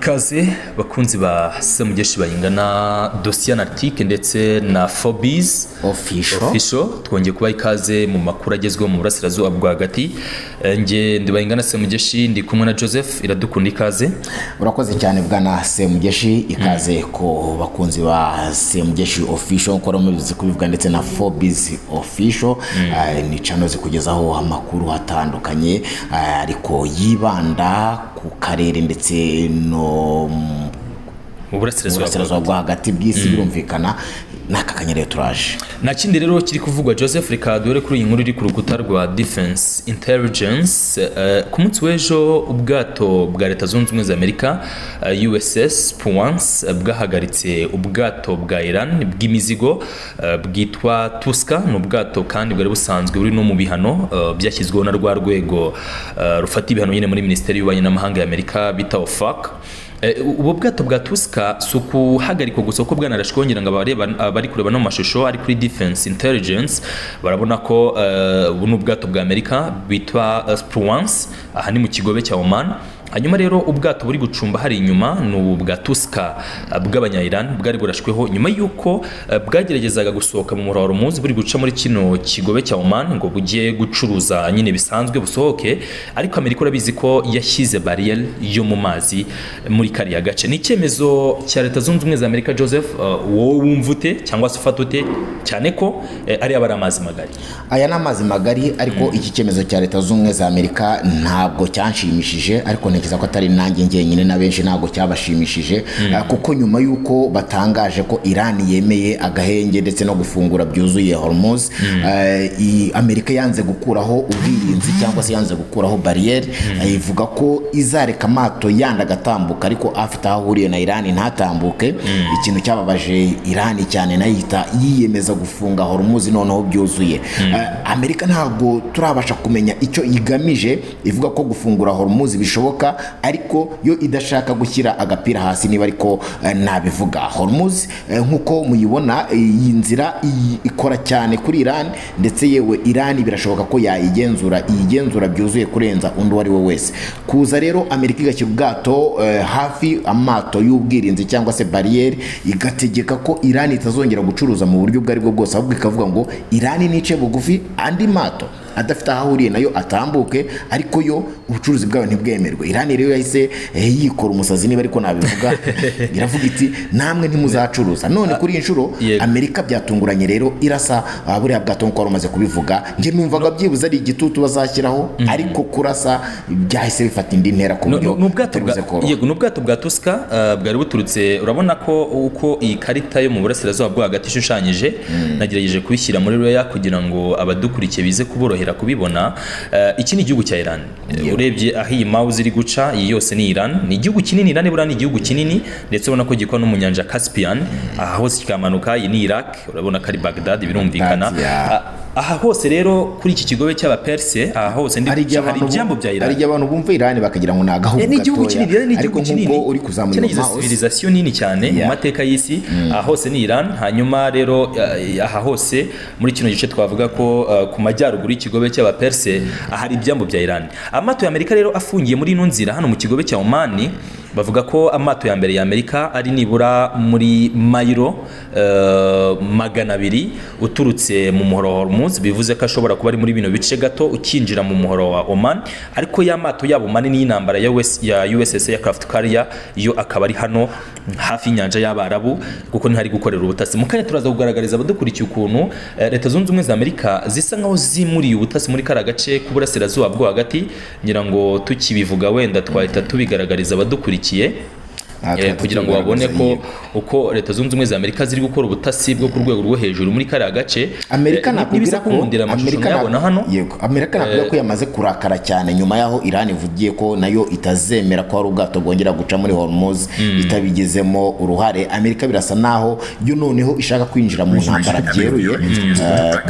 Ikaze bakunzi ba Semugeshi Bayingana, Dosiye Analytique ndetse na Fobies Official. Official. Twongeye kubaha ikaze mu makuru agezweho mu burasirazuba bwo hagati. Nge ndi Bayingana Semugeshi, ndi kumwe na Joseph Iradukunda. Ikaze. Urakoze cyane, bwana Semugeshi. Ikaze ku bakunzi ba Semugeshi Official nk'uko mubizi kubivuga, ndetse na Fobies Official. Ni channel zikugezaho amakuru atandukanye, ariko yibanda ku karere ndetse no mu mu burasirazuba burasirazuba bwo hagati bw'isi. Birumvikana n'aka kanya rero turaje. Nta kindi rero kiri kuvugwa, Joseph. Reka dore kuri iyi nkuru iri ku rukuta rwa Defense Intelligence. Ku munsi w'ejo ubwato bwa Leta Zunze Ubumwe za Amerika, USS Spruance, bwahagaritse ubwato bwa Iran bw'imizigo bwitwa Tuska. Ni ubwato kandi bwari busanzwe buri no mu bihano byashyizweho na rwa rwego rufata ibihano nyine muri Minisiteri y'Ububanyi n'Amahanga ya Amerika bita OFAC. Ubu bwato bwa Tuska si ukuhagarikwa gusa, kuko bwanarashwe. Ngira ngo abari kureba no mu mashusho ari kuri Defense Intelligence barabona ko ubu ni ubwato bwa Amerika bwitwa Spruance. Aha ni mu kigobe cya Oman. Hanyuma rero ubwato buri gucumba hari inyuma ni ubu bwa Tuska bw'abanya-Iran, bwari burashweho nyuma y'uko bwageragezaga gusohoka mu muhora Hormuz, buri guca muri kino kigobe cya Oman ngo bujye gucuruza nyine bisanzwe busohoke. Ariko Amerika urabizi ko yashyize barrière yo mu mazi muri kariya gace. Ni icyemezo cya Leta Zunze Ubumwe za Amerika. Joseph, wowe wumva ute cyangwa se ufata ute, cyane ko ariya aba ari amazi magari? Aya ni amazi magari, ariko iki cyemezo cya Leta Zunze Ubumwe za Amerika ntabwo cyanshimishije, ariko ntekereza ko atari nanjye njyenyine, na benshi ntabwo cyabashimishije, kuko nyuma y'uko batangaje ko Iran yemeye agahenge ndetse no gufungura byuzuye Hormuz, Amerika yanze gukuraho ubwirinzi cyangwa se yanze gukuraho bariyeri, ivuga ko izareka amato yandi agatambuka, ariko afite aho ahuriye na Iran ntatambuke. Ikintu cyababaje Iran cyane, nayo ihita yiyemeza gufunga Hormuz noneho byuzuye. Amerika ntabwo turabasha kumenya icyo igamije, ivuga ko gufungura Hormuz bishoboka, ariko yo idashaka gushyira agapira hasi, niba ariko nabivuga. Hormuz, nk'uko muyibona, iyi nzira ikora cyane kuri Iran, ndetse yewe Iran birashoboka ko yayigenzura, iyigenzura byuzuye kurenza undi uwo ari we wese. Kuza rero Amerika igashyira ubwato hafi, amato y'ubwirinzi cyangwa se bariyeri, igategeka ko Iran itazongera gucuruza mu buryo ubwo ari bwo bwose, ahubwo ikavuga ngo Iran nice bugufi, andi mato adafite aho ahuriye nayo atambuke, ariko yo ubucuruzi bwayo ntibwemerwe. Iran rero yahise yikora umusazi, niba ariko nabivuga, iravuga iti: "Namwe ntimuzacuruza." None kuri iyi nshuro Amerika byatunguranye rero irasa buriya bwato nk'uko wari umaze kubivuga. Njye numvaga byibuze ari igitutu bazashyiraho, ariko kurasa byahise bifata indi ntera ku buryo ni ubwato bitari buze bwa koroha. Yego, ni ubwato bwa Tuska bwari buturutse. Urabona ko uko iyi karita yo mu burasirazuba bwo hagati ishushanyije, nagerageje kubishyira muri layer kugira ngo abadukurikiye bize kuborohera kubibona. Iki ni igihugu cya Iran. Urebye aho iyi mouse iri guca, iyi yose ni Iran. Ni igihugu kinini Iran, buriya ni igihugu kinini, ndetse ubona ko gikora no mu nyanja Caspian. Aha hose kikamanuka. Iyi ni Iraq, urabona ko ari Baghdad, birumvikana. Baghdad, yeah. Aha hose rero kuri iki kigobe cy'Abaperse, aha hose ndi Hari igihe hari abantu ibyambu bya Iran. Hari igihe abantu bumva Iran bakagira ngo ni agahugu Ni igihugu gatoya, kinini, ni ariko igihugu kinini. nk'uko uri kuzamura Cyanagize iyo mouse, civilisation nini cyane mu mateka y'isi. Aha hose ni Iran. Hanyuma rero aha hose muri kino gice twavuga ko ku majyaruguru y'ikigobe cy'Abaperse hari ibyambu bya Iran. Amato ya Amerika rero afungiye muri ino nzira hano mu kigobe cya Oman. Bavuga ko amato ya mbere ya Amerika ari nibura muri mayiro 200 uturutse mu muhoro wa Hormuz, bivuze ko ashobora kuba ari muri bino bice gato ukinjira mu muhoro wa Oman. Ariko ya mato yabo manini y'intambara ya USS Aircraft Carrier yo akaba ari hano hafi y'inyanja y'Abarabu, kuko niho ari gukorera ubutasi. Mu kanya turaza kugaragariza abadukurikiye ukuntu Leta Zunze Ubumwe za Amerika zisa nkaho zimuriye ubutasi muri kariya gace k'uburasirazuba bwo hagati. Ngira ngo tukibivuga wenda twahita tubigaragariza abadukurikiye Twahita kugira ngo babone ko tubigaragaza, yego. uko Leta Zunze Ubumwe za Amerika ziri gukora ubutasi bwo ku rwego rwo hejuru muri kariya gace. Amerika nakubwira Nibiza ko kunkundira amashusho Amerika nkayabona hano. Yego, Amerika nakubwira ko yamaze kurakara cyane nyuma y'aho Iran ivugiye ko nayo itazemera ko hari ubwato bwongera guca muri Hormuz itabigizemo uruhare. Amerika birasa naho yo noneho ishaka kwinjira mu ntambara byeruye,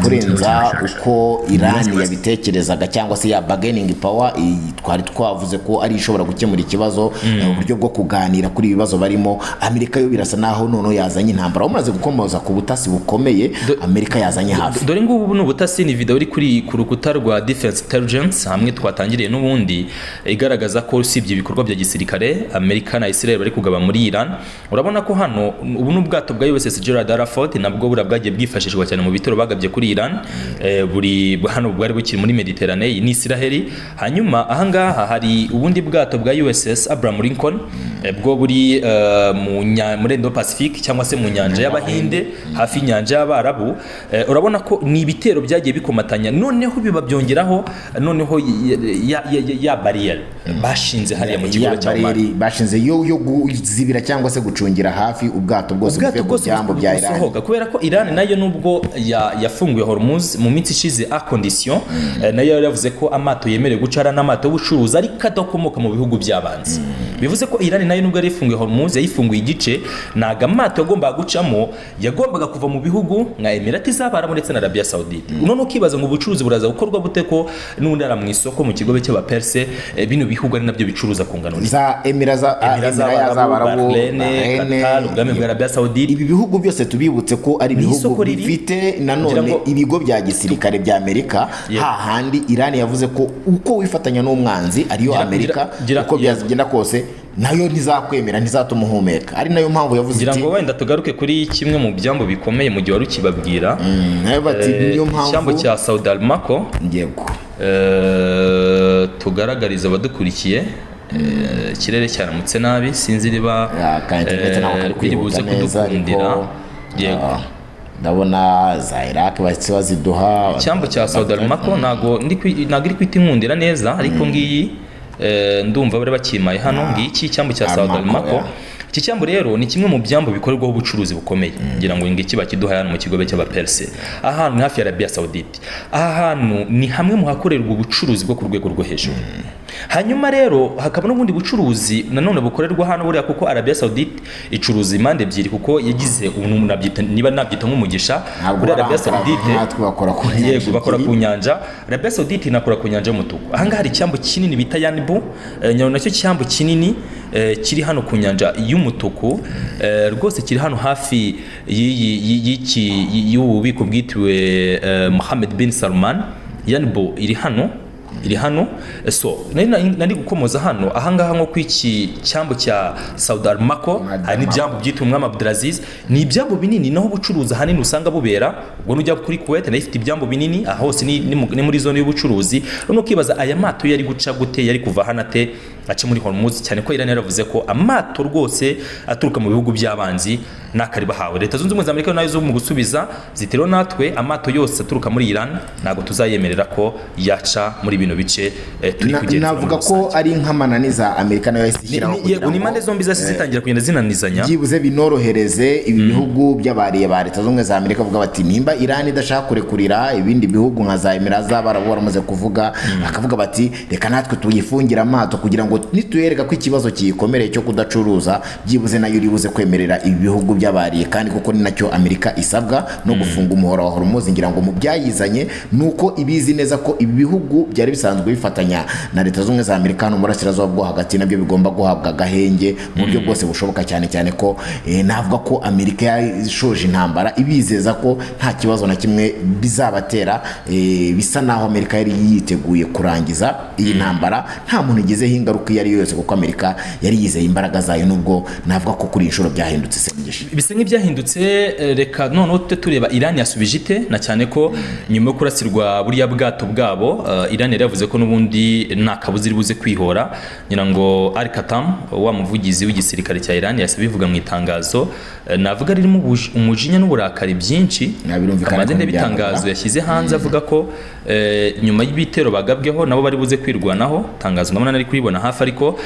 kurenza uko Iran yabitekerezaga, cyangwa se ya bargaining power twari twavuze ko ari ishobora gukemura ikibazo, uburyo bwo kuganira kuri kuri ibi bibazo barimo. Amerika yo birasa naho noneho yazanye intambara. Bamaze gukomoza ku butasi bukomeye Amerika yazanye hafi. Dore ngubu ni ubutasi, ni video iri kuri ku rukuta rwa Defense Intelligence hamwe twatangiriye n'ubundi, igaragaza ko usibye ibikorwa bya gisirikare Amerika na Israel bari kugaba muri Iran, urabona ko hano ubu ni ubwato bwa USS Gerald R. Ford, nabwo buriya bwagiye bwifashishwa cyane mu bitero bagabye kuri Iran. Buri hano bwari bukiri muri Mediterane ni Israel. Hanyuma ahangaha hari ubundi bwato bwa USS Abraham Lincoln, bwo buri muri Indo Pacific cyangwa se mu nyanja y'Abahinde, hafi y'inyanja y'Abarabu. Urabona ko ni ibitero byagiye bikomatanya, noneho biba byongeraho noneho ya barrier bashinze hariya mu kigobe Ya cya Oman. Barrier bashinze yo kuzibira cyangwa se gucungira hafi ubwato bwose Ubwato buvuye ku bwose byambu bya Iran. busohoka, kubera ko Iran nayo nubwo yafunguye Hormuz mu minsi ishize à condition, nayo yari yavuze ko amato yemerewe guca ari n'amato y'ubucuruzi ariko adakomoka mu bihugu by'abanzi. Bivuze ko Iran nayo nubwo yari ifunguye Hormuz, yayifunguye igice, ntabwo amato yagombaga gucamo yagombaga kuva mu bihugu nka Emirati z'Abarabu ndetse na Arabia Saudite. None ukibaza ngo ubucuruzi buraza gukorwa bute, ko n'ubundi ari mu isoko mu kigobe cy'Abaperse, bino bihugu ari nabyo bicuruza ku ngano nini. Za Emira za Emira Emira z'Abarabu, z'Abarabu, Bahrain, Bahrain, Qatar, ubwami bwa Arabia Saudite. Ibi bihugu byose tubibutse ko ari Ni ibihugu isoko riri. bifite nanone Ngira ngo- ibigo bya gisirikare bya Amerika, hahandi Iran yavuze ko uko wifatanya n'umwanzi ariyo Amerika, uko byagenda kose nayo ntizakwemera, ntizatuma uhumeka, ari nayo mpamvu yavuze Ngira iti ngo wenda tugaruke kuri kimwe mu byambu bikomeye mu gihe wari ukibabwira. Nayo bati niyo mpamvu Icyambu cya Saudi Aramco. Yego. Tugaragariza abadukurikiye, ikirere cyaramutse nabi, sinzi niba Ya, ka internet ntabwo kari biri buze kwihuta neza, kudukundira. Ariko Yego. Ndabona za Iraq bahise baziduha. Icyambu cya Saudi Aramco ntago iri kwita inkundira neza, ariko ngiyi, ndumva bari bakimaye hano. Ngiki icyambu cya Saudi Aramco, Aramco. Iki cyambu rero ni kimwe mu byambu bikorerwaho ubucuruzi bukomeye. Ngira ngo ngiki bakiduha hano mu kigobe cy'Abaperse, aha hantu ni hafi ya Arabia Saudite. Aha hantu ni hamwe mu hakorerwa ubucuruzi bwo ku rwego rwo hejuru. Hanyuma rero hakaba n'ubundi bucuruzi nanone bukorerwa hano buriya, kuko Arabia Saudite icuruza impande ebyiri, kuko yagize ubu niba nabyita nk'umugisha Ntabwo kuri Arabia barankara Saudite. Nkatwe bakora ku nyanja Yego, bakora ebyiri. ku nyanja. Arabia Saudite inakora ku nyanja y'Umutuku. Ahangaha hari icyambu kinini bita Yanbu, nacyo cyambu kinini, kiri hano ku nyanja y'Umutuku, rwose kiri hano hafi y'ubu bubiko bwitiriwe Mohammed bin Salman. Yanbu iri hano, iri hano. So nari gukomoza hano ahangaha nko ku iki cyambu cya Saudi Aramco, hari n'ibyambu byitiriwe umwami Abdulaziz. Ni ibyambu binini, naho ubucuruzi ahanini usanga bubera. Ubwo nujya kuri Kuwait nayo ifite ibyambu binini, aha hose ni muri zone y'ubucuruzi. None ukibaza aya mato yari guca gute, yari kuva hano ate ace muri Hormuz, cyane ko Iran yaravuze ko amato rwose aturuka mu bihugu by'abanzi n'akari bahawe. Leta Zunze Ubumwe za Amerika nayo zo mu gusubiza ziti: "Rero natwe amato yose aturuka muri Iran ntabwo tuzayemerera ko yaca muri bino bice turi kugenzura muri Navuga ko rusange." ari nk'amananiza Amerika nayo yahise ishyiraho kugira Yego, ni ngo impande zombi zose zitangira kugenda zinanizanya. Byibuze binorohereze ibi bihugu by'abariye ba Leta Zunze Ubumwe za Amerika, bavuga bati nimba Iran idashaka kurekurira ibindi bihugu nka za Emira z'Abarabu baramaze kuvuga, bakavuga bati reka natwe tuyifungire amato kugira ngo nituyereka ko ikibazo kiyikomereye cyo kudacuruza, byibuze nayo iri buze kwemerera ibi bihugu by'abariye. Kandi kuko ni nacyo Amerika isabwa no gufunga umuhora wa Hormuz, ngira ngo mu byayizanye ni uko ibizi neza ko ibi bihugu byari bisanzwe bifatanya na Leta Zunze Ubumwe za Amerika hano mu burasirazuba bwo hagati nabyo bigomba guhabwa agahenge mu buryo bwose bushoboka, cyane cyane ko navuga ko Amerika yashoje intambara ibizeza ko nta kibazo na kimwe bizabatera. Bisa naho Amerika yari yiteguye kurangiza iyi ntambara nta muntu igizeho ingaruka iyo ari yo yose, kuko Amerika yari yizeye imbaraga zayo, nubwo navuga ko kuri iyi nshuro byahindutse, Semugisha. Bisa nk'ibyahindutse. Reka noneho tujye tureba Iran yasubije ite, na cyane ko nyuma yo kurasirwa buriya bwato bwabo, Iran yari yavuze ko n'ubundi nta kabuza iri buze kwihora. Ngira ngo Al Katam, wa muvugizi w'igisirikare cya Iran, yahise abivuga mu itangazo, navuga ririmo umujinya n'uburakari byinshi. Ya, birumvikana Amaze ko ndebe itangazo yashyize hanze avuga ko nyuma y'ibitero bagabweho nabo bari buze kwirwanaho. Itangazo ndabona nari kuribona hafi, ariko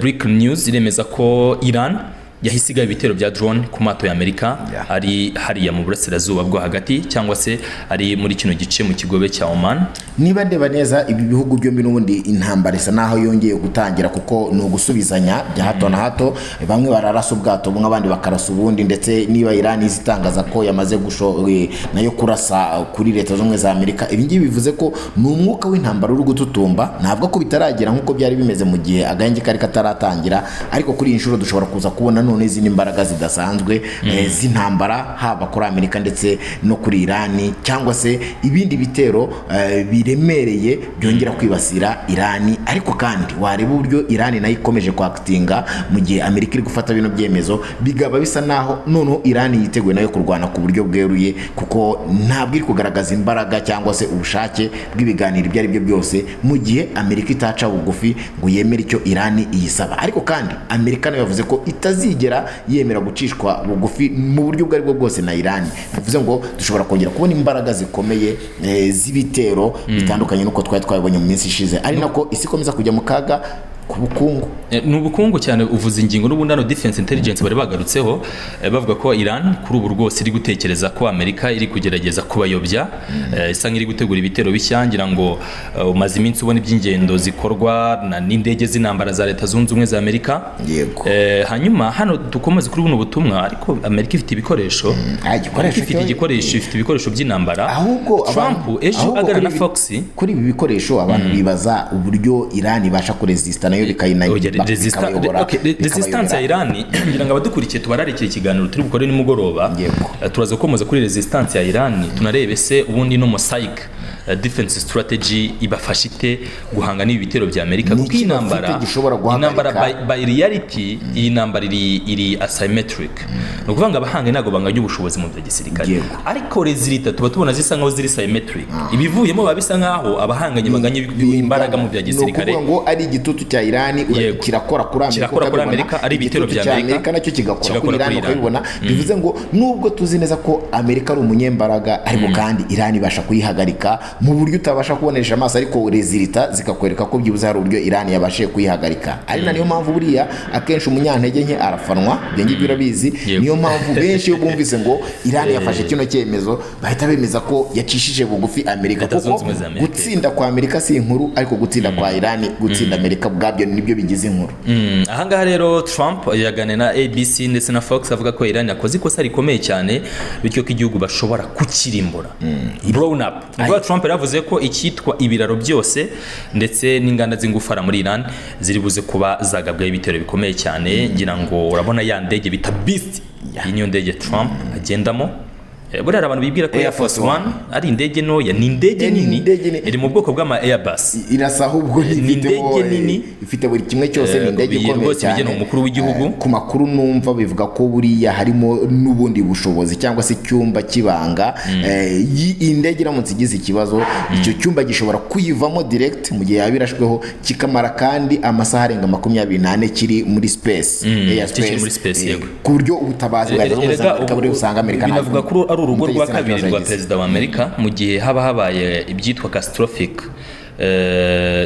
Breaking News iremeza ko Iran yahise igaba ibitero bya drone ku mato ya Amerika ari hariya mu burasirazuba bwo hagati, cyangwa se ari muri kino gice mu kigobe cya Oman. Niba ndeba neza, ibi bihugu byombi n'ubundi intambara isa naho yongeye gutangira, kuko ni ugusubizanya bya hato na hato. Bamwe bararasa ubwato bumwe, abandi bakarasa ubundi. Ndetse niba Iran izi itangaza ko yamaze nayo kurasa kuri Leta Zunze Ubumwe za Amerika, ibi ngibi bivuze ko ni umwuka w'intambara uri gututumba. Ntabwo ko bitaragera nk'uko byari bimeze mu gihe agahenge kari kataratangira, ariko kuri iyi nshuro dushobora kuza kubona none izindi mbaraga zidasanzwe z'intambara, haba kuri Amerika ndetse no kuri Irani, cyangwa se ibindi bitero biremereye byongera kwibasira Irani. Ariko kandi wareba uburyo Irani nayo ikomeje kwakitinga mu gihe Amerika iri gufata bino byemezo, bigaba bisa naho noneho Irani yiteguye nayo kurwana ku buryo bweruye, kuko ntabwo iri kugaragaza imbaraga cyangwa se ubushake bw'ibiganiro ibyo ari byo byose mu gihe Amerika itaca bugufi ngo yemere icyo Irani iyisaba. Ariko kandi Amerika nayo yavuze ko itazigera yemera gucishwa bugufi mu buryo ubwo aribwo bwose na Irani. Bivuze ngo dushobora kongera kubona imbaraga zikomeye z'ibitero bitandukanye n'uko twari twabibonye mu minsi ishize, ari nako isi ikomeza kujya mu kaga ku bukungu. Ni ubukungu cyane. Uvuze ingingo n'ubundi hano Defense Intelligence bari bagarutseho, bavuga ko Iran kuri ubu rwose iri gutekereza ko Amerika iri kugerageza kubayobya, isa nk'iri gutegura ibitero bishya. Ngira ngo umaze iminsi ubona iby'ingendo zikorwa n'indege z'intambara za Leta Zunze Ubumwe za Amerika. Hanyuma hano dukomeze kuri buno butumwa. Ariko Amerika ifite ibikoresho. Ah, igikoresho Amerika ifite igikoresho, ifite ibikoresho by'intambara. Ahubwo Trump ejo ahubwo aganira na Fox. Kuri ibi bikoresho, abantu bibaza uburyo Iran ibasha kuresista nayo Oya, okay, resistance ya Iran, ngira ngo abadukurikiye tubararikiye ikiganiro turi bukore nimugoroba. Turaza gukomeza kuri resistance ya Iran, tunarebe se ubundi no mosaic defense strategy ibafasha ite guhanga n'ibi bitero bya Amerika, Ni kuko iyi iki bafite ntambara gishobora guhagarika? Intambara by reality, iyi ntambara iri asymmetric, ni ukuvuga ngo abahanga ntabwo banganya ubushobozi mu bya gisirikare, ariko résultat tuba tubona zisa nkaho ziri symmetric. Ibivuyemo biba bisa nkaho abahanganye banganya imbaraga mu bya gisirikare. Ni ukuvuga ngo ari igitutu cya Iran kirakora kuri Amerika, Kirakora kuri ukabibona. Amerika, ari ibitero Igitutu bya cya Amerika, Amerika nacyo kigakora kuri kigakora Iran, kuri Iran. ukabibona. Bivuze ngo nubwo tuzi neza ko Amerika ari umunyembaraga, ariko kandi Iran ibasha kuyihagarika mu buryo utabasha kubonesha amaso, ariko résultat zikakwereka ko byibuze hari uburyo Iran yabashije kuyihagarika. Ari na niyo mpamvu buriya akenshi umunyantege nke arafanwa, ibyo ngibyo urabizi. Niyo mpamvu benshi iyo bumvise ngo Iran yafashe kino cyemezo, bahita bemeza ko yacishije bugufi Amerika, Leta Zunze kuko Ubumwe za Amerika. gutsinda kwa Amerika si inkuru, ariko gutsinda kwa Iran, gutsinda Amerika ubwabyo nibyo bigize inkuru. Ahangaha rero Trump yaganiriye na ABC ndetse na Fox, avuga ko Iran yakoze ikosa rikomeye cyane, bityo ko igihugu bashobora kukirimbura, blown up. Ubwo Trump yaravuze ko icyitwa ibiraro byose ndetse n'inganda z'ingufara muri Iran ziri buze kuba zagabwaho ibitero bikomeye cyane. Ngira ngo urabona ya ndege bita Beast, iyi niyo ndege Trump agendamo. Buriya hari abantu bibwira ko Air Force One ari indege ntoya. Ni indege Ni nini, indege nini. iri mu bwoko bw'ama Airbus. Irasa ahubwo. Ni indege nini. Ifite buri kimwe cyose, ni indege iyi ikomeye rwose cyane. ibigenewe umukuru w'igihugu. Ku makuru numva bivuga ko buriya harimo n'ubundi bushobozi cyangwa se icyumba cy'ibanga. Iyi ndege iramutse igize ikibazo, icyo cyumba gishobora kuyivamo direct mu gihe yaba irashweho, kikamara kandi amasaha arenga 24 kiri muri space, air. Kikiri muri space, yego. Ku buryo ubutabazi bwa Leta Zunze Ubumwe za Erega Amerika buri usanga Amerika nta binavuga ko ari urugo rwa umutegetsi nta kabiri kibazo rwa yagize. perezida wa Amerika mu gihe haba habaye ibyitwa catastrophic,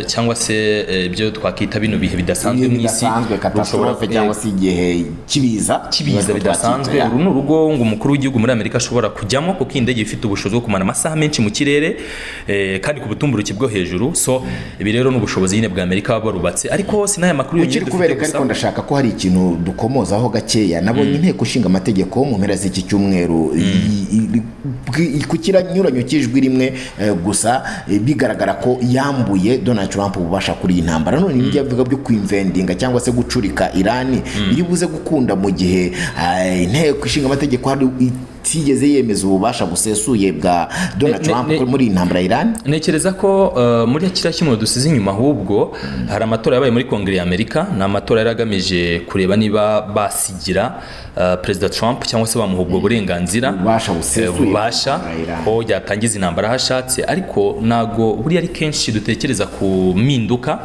cyangwa se ibyo twakita bino bihe bidasanzwe ibihe mu isi, bidasanzwe, catastrophe, cyangwa se igihe cy'ibiza. Cy'ibiza bidasanzwe. Uru ni urugo ngo umukuru w'igihugu muri Amerika ashobora kujyamo, kuko iyi ndege ifite ubushobozi bwo kumara amasaha menshi mu kirere, kandi ku butumburuke bwo hejuru. So ibi rero ni ubushobozi nyine bwa Amerika baba barubatse. Ariko si n'aya makuru yonyine Ukiri dufite kubereka, gusa. ariko ndashaka ko hari ikintu dukomozaho gakeya. Nabonye inteko ishinga amategeko mu mpera z'iki cyumweru ku kiranyuranyo cy'ijwi rimwe gusa, bigaragara ko yambuye Donald Trump ububasha kuri iyi ntambara. None ibyo avuga byo kwinvendinga cyangwa se gucurika Irani biri buze gukunda mu gihe inteko ishinga amategeko hari itigeze yemeza ububasha busesuye bwa Donald Trump muri iyi ntambara ya Irani? Ntekereza ko muri kiriya cyumweru dusize inyuma, ahubwo hari amatora yabaye muri Kongere ya Amerika. Ni amatora yari agamije kureba niba basigira Perezida Trump cyangwa se bamuha ubwo burenganzira, Ububasha busesuye ububasha bwa Iran. ko yatangiza intambara aho ashatse. Ariko ntago buriya ari kenshi dutekereza ku mpinduka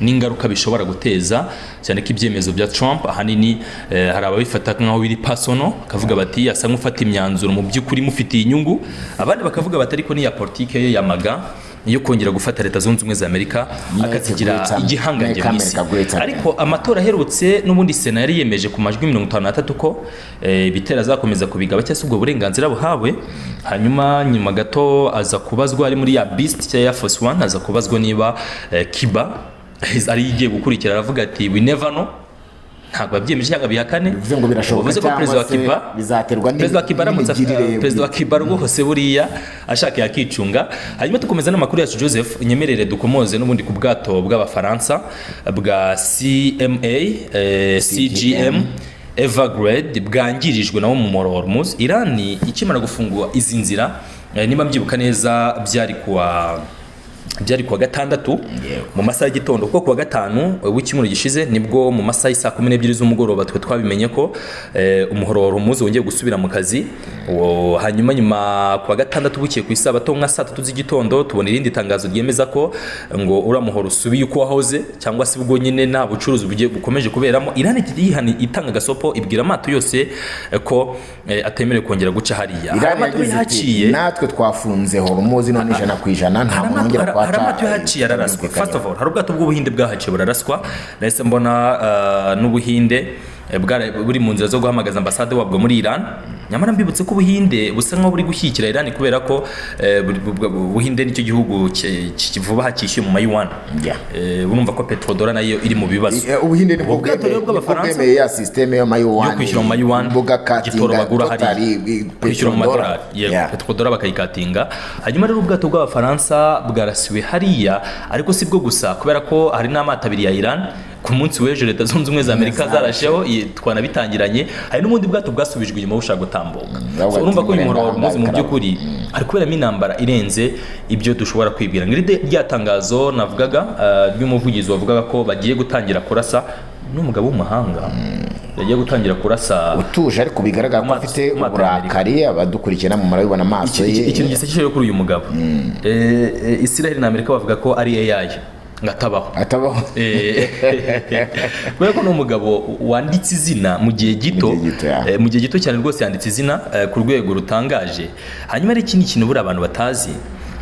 n'ingaruka bishobora guteza, cyane ko ibyemezo bya Trump ahanini hari ababifata nk'aho biri personal, bakavuga bati asa nk'ufata imyanzuro mu by'ukuri mufitiye inyungu, abandi bakavuga bati ariko ni ya politike ye yamaga. yo kongera gufata Leta Zunze Ubumwe za Amerika akazigira igihangange Make mu isi. America great again. Ariko amatora aherutse n'ubundi, Sena yari yemeje ku majwi 53 ko ibitero azakomeza kubigaba, cyangwa se ubwo burenganzira buhawe. Hanyuma nyuma gato aza kubazwa ari muri ya Beast cyangwa Air Force One, aza kubazwa niba Cuba ari igiye gukurikira, aravuga ati: "We never know." Ntabwo yabyemeje cyangwa bihakane. Bivuze ngo birashoboka Bivuze ko cyangwa perezida wa se Cuba, bizaterwa perezida wa Cuba aramutse, n'imigirire. perezida wa Cuba rwose buriya ashaka yakicunga. Hanyuma dukomeza n'amakuru yacu, Joseph, nyemerere dukomoze n'ubundi ku bwato bw'Abafaransa bwa CMA CGM Evergrande bwangirijwe nabo mu Muhora wa Hormuz. Iran ikimara gufungura izi nzira, niba mbyibuka neza, byari kuwa gatandatu mu masaha y'igitondo, kuko kuwa gatanu w'icyumweru gishize nibwo mu masaha y'isaa 12 z'umugoroba twe twabimenye ko umuhoro wa Hormuz wongeye gusubira mu kazi. Hanyuma nyuma kuwa gatandatu bukiye ku isabato nka saa 3 z'igitondo tubona irindi tangazo ryemeza ko ngo uriya muhoro usubiye uko wahoze, cyangwa se ubwo nyine nta bucuruzi bugiye bukomeje kuberamo. Iran yihana, itanga agasopo, ibwira amato yose ko atemerewe kongera guca hariya. Hari Iran amato yagize iti: yahaciye. "Natwe twafunze Hormuz none 100%, nta muntu wongera Hari kuhaca." amato yahaciye araraswa. First of all, hari ubwato bw'Ubuhinde bwahaciye buraraswa. Nahise mbona n'Ubuhinde buri mu nzira zo guhamagaza ambasade wabwo muri Iran. Nyamara mbibutse ko Ubuhinde busa nkaho buri gushyigikira Iran, kubera ko Ubuhinde nicyo gihugu vuba aha cyishyuye mu mayuwan. Urumva ko petrodollar nayo iri mu bibazo. Ubuhinde nibwo Ubwo bwato rero nibwo bw'Abafaransa bwemeye ya système y'amayuwani yo kwishyura mu mayuwan, igitoro bugakatinga bagura hariya kwishyura mu madolari, yego, petrodollar bakayikatinga. Hanyuma rero ubwato bw'Abafaransa bwarasiwe hariya, ariko si bwo gusa, kubera ko hari n'amato abiri ya Iran ku munsi w'ejo Leta Zunze Ubumwe za Amerika zarasheho, twanabitangiranye. Hari n'ubundi bwato bwasubijwe inyuma bushaka gutambuka. Ndavuga So, urumva ko uyu ati, muhoro wa Hormuz mu murenga by'ukuri hari kuberamo intambara irenze ibyo dushobora kwibwira. Ngiri rya tangazo navugaga ry'umuvugizi wavugaga ko bagiye gutangira kurasa, n'umugabo w'umuhanga yagiye gutangira kurasa Utuje, ariko bigaragara ko afite ku mato. uburakari. Abadukurikira mu murabibona amaso ye. Ikintu gisekeje rero kuri uyu mugabo, Israel na Amerika bavuga ko ari AI, ngo atabaho. Atabaho. Kubera ko ni umugabo wanditse izina mu gihe gito. Mu gihe gito, ya. Mu gihe gito cyane rwose yanditse izina ku rwego rutangaje. Hanyuma hari ikindi kintu buriya abantu batazi: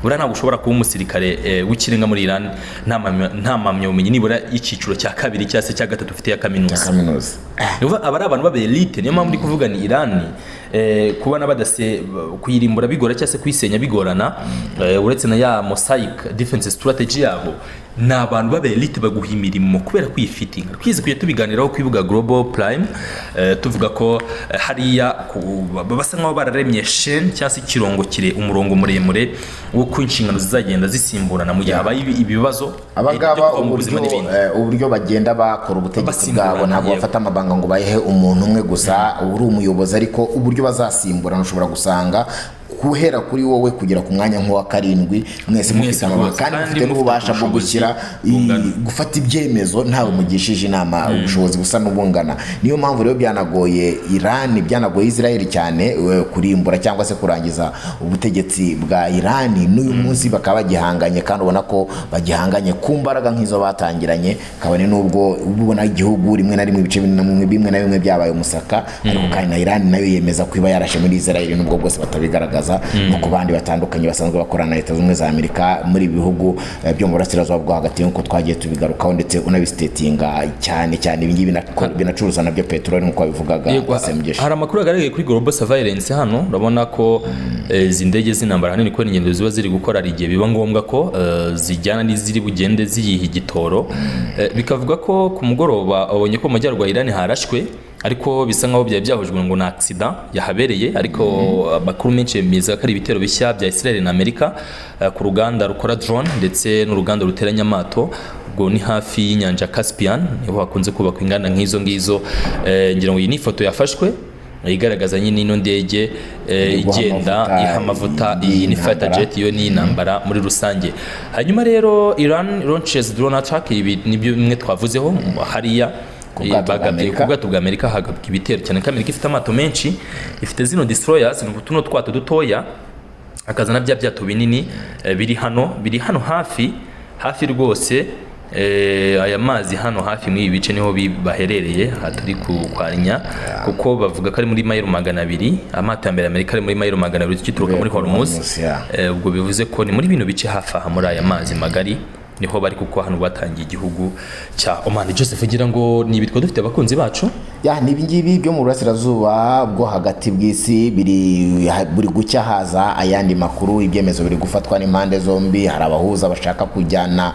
buriya ntabwo ushobora kuba umusirikare w'ikirenga muri Iran nta mpamyabumenyi nibura y'icyiciro cya kabiri cyangwa se cya gatatu ufite ya kaminuza. Kaminuza. Ni ukuvuga aba ari abantu b'aba elite. Niyo mpamvu ndi kuvuga ni Iran kubona badase kuyirimbura bigora cyangwa se kuyisenya bigorana, uretse na ya mosaic defense strategy yabo, ni abantu b'aba elite baguha imirimo kubera kwifitinga. Twize kujya tubiganiraho ku Ibuga Global Prime, tuvuga ko hariya basa nkaho bararemye chain cyangwa se ikirongo kire, umurongo muremure w'uko inshingano zizagenda zisimburana mu gihe habaye ibibazo Aba byo ngaba kuva mu buzima uburyo n'ibindi. Uburyo bagenda bakora ubutegetsi Basimburana, bwabo, ntabwo bafata amabanga ngo bayehe umuntu umwe gusa uri umuyobozi, ariko uburyo bazasimburana ushobora gusanga guhera kuri wowe kugera ku mwanya nk'uwa karindwi mwese mufite Mwese amabanga rwose, kandi kandi mufite mufite n'ububasha bwo ubushobozi gushyira bungana. Gufata ibyemezo ntawe mugishije inama, ubushobozi busa n'ubungana. Niyo mpamvu rero byanagoye Iran, byanagoye Israel cyane kurimbura cyangwa se kurangiza ubutegetsi bwa Iran. N'uyu munsi bakaba bagihanganye, kandi ubona ko bagihanganye ku mbaraga nk'izo batangiranye, kabone n'ubwo uba ubona igihugu rimwe na rimwe, ibice bimwe na bimwe byabaye umusaka. Ariko kandi na Iran nayo yemeza ko iba yarashe muri Israel, nubwo bwose batabigaragaza, no ku bandi batandukanye basanzwe bakorana na Leta Zunze Ubumwe za Amerika muri ibi bihugu byo mu burasirazuba bwo hagati, nk'uko twagiye tubigarukaho ndetse unabisitetinga cyane cyane. Ibi ngibi binacuruza nabyo peteroli, nk'uko wabivugaga. Yego, Semugeshi. hari amakuru agaragaye kuri global surveillance hano. Urabona ko izi ndege z'intambara ahanini kubera ingendo ziba ziri gukora, hari igihe biba ngombwa ko zijyana n'iziri bugende ziyiha igitoro. Bikavuga ko ku mugoroba babonye ko mu majyaruguru ya Iran harashwe, ariko bisa nkaho byari byahujwe ngo ni accident yahabereye, ariko amakuru menshi yemeza ko ari ibitero bishya bya Israel na Amerika ku ruganda rukora drone ndetse n'uruganda ruteranya amato. Ubwo ni hafi y'inyanja Caspian, niho hakunze kubakwa inganda nk'izo ngizo. Ngira ngo iyi ni ifoto yafashwe igaragaza nyine ino ndege Iri guha igenda amavuta iha amavuta. Iyi ni fighter y'intambara. jet, iyo ni intambara muri rusange. Hanyuma rero Iran launches drone attack, ibi nibyo bimwe twavuzeho hariya. Ku bwato bwa Bagabye Amerika. ku bwato bwa Amerika hagabwa ibitero, cyane ko Amerika ifite amato menshi, ifite zino destroyers, ni tuno twato dutoya, hakazana bya byato binini biri hano hafi hafi rwose. Aya mazi hano hafi muri ibi bice niho baherereye, aha turi kurwanya, kuko bavuga ko ari muri mayiro 200. Amato ya mbere Amerika ari muri mayiro 200 tukituruka muri Hormuz. Hormuz, yeah. Ubwo bivuze ko ni muri bino bice hafi aha muri aya mazi magari niho bari, kuko hano batangiye igihugu cya Oman. Joseph, ngira ngo ni ibitwa dufite abakunzi bacu. Ya, ni ibingibi byo mu burasirazuba bwo hagati bw'isi biri buri gucya, haza ayandi makuru, ibyemezo biri gufatwa n'impande zombi. Hari abahuza bashaka kujyana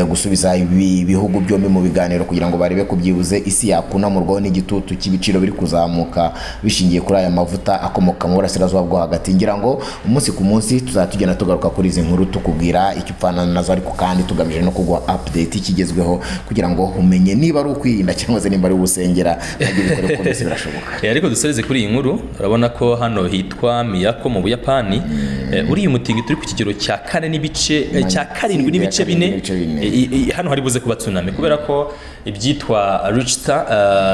gusubiza ibi bihugu byombi mu biganiro kugira ngo barebe ko byibuze isi yakunamurwaho n'igitutu cy'ibiciro biri kuzamuka bishingiye kuri aya mavuta akomoka mu burasirazuba bwo hagati. Ngira ngo umunsi ku munsi tuzajya tugenda tugaruka kuri izi nkuru, tukubwira icyo upfana nazo, ariko kandi tugamije no kuguha update ikigezweho kugira ngo umenye niba ari ukwirinda cyangwa se nimba ari ugusengera, nabyo bikore kuko byose birashoboka. Ariko dusoreze kuri iyi nkuru. Urabona ko hano hitwa Miyako mu Buyapani, uriya mutingito uri ku kigero cya kane n'ibice cya karindwi n'ibice bine. N'ibice bine. Hano hari buze kuba tsunami kubera ko ibyitwa Richter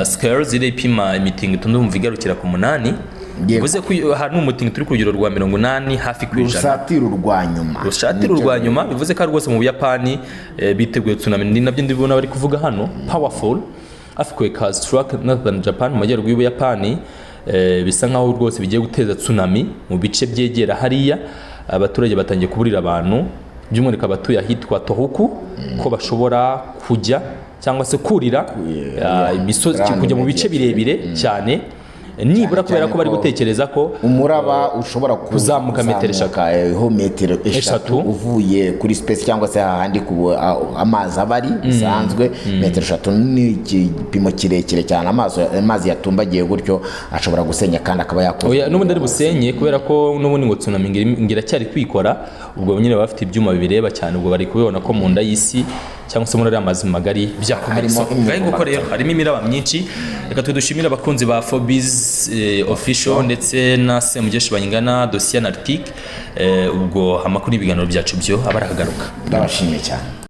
scales iri ipima imitingito ndumva igarukira ku 8. Bivuze ko hari n'umutingito uri ku rugero rwa 80 hafi ku ijana. Rusatira urwa nyuma. Rushatira urwa nyuma, bivuze ko rwose mu Buyapani biteguye tsunami. Ni nabyo ndibona bari kuvuga hano: "Powerful earthquake has struck northern Japan", mu majyaruguru y'Ubuyapani. Bisa nkaho rwose bigiye guteza tsunami mu bice byegera hariya. Abaturage batangiye kuburira abantu, by'umwihariko abatuye ahitwa Tohoku, ko bashobora kujya cyangwa se kurira imisozi, kujya mu bice birebire cyane nibura, kubera ko bari gutekereza ko umuraba ushobora kuzamuka metero 3. Ho metero 3 3. Uvuye kuri space cyangwa se hahandi ku amazi aba ari bisanzwe. Metero 3 ni igipimo kirekire cyane. Amazi yatumbagiye gutyo ashobora gusenya kandi akaba yakoze. Oya, n'ubundi ari busenye, kubera ko n'ubundi ngo tsunami ngo iracyari kwikora. Ubwo nyine baba bafite ibyuma bibireba cyane, ubwo bari kubibona ko mu nda y'isi cyangwa se muri ariya mazi magari byakomeye. Harimo So, ngahe nguko rero harimo imiraba myinshi. Reka twe dushimire abakunzi ba Fobiz Official ndetse na Semugeshi Bayingana Dossier Analytique. Ubwo amakuru n'ibiganiro byacu byo aba arakagaruka. Ndabashimiye cyane.